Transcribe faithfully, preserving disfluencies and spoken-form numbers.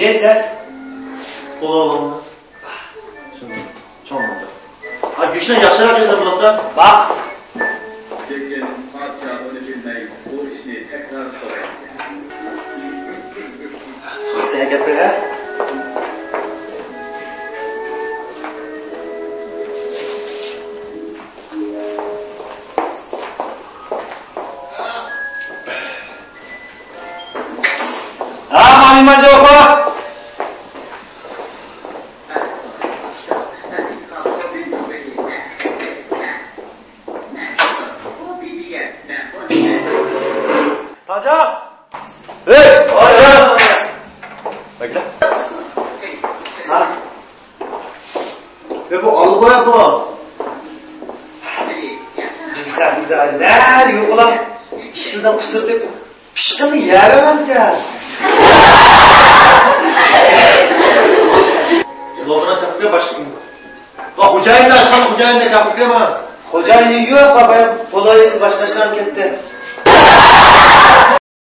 ئەي سەس. ئۇلۇغۇم. چوڭ بولدى. ھا، گۆشنى ياخشىراق يېدىم بولسا. باق. لېكىن پادىشاھ ئۇنى بىلمەي، بۇ ئىشنى تەكرار قىلغان. سەن گەپلە، ھە؟ ھا، ماڭىمەن جوخا. تاجا! ھەي، تاجا! بەكلە. ھا؟ ئە، بۇ ئالغۇيا بۇ. بىز خەقمىز ھەر يوقىلاپ، ئىشىدىن قۇسۇرتۇپ، پىشقىننى يەۋەرمەمسەن. لوغرا چاپقا باشقا. ۋا خوجايىننى ئاچقان خوجايىننى چاپقا ما. خوجايىنى يوق، بايام پولوي باشقا ئاشقان كەتتى.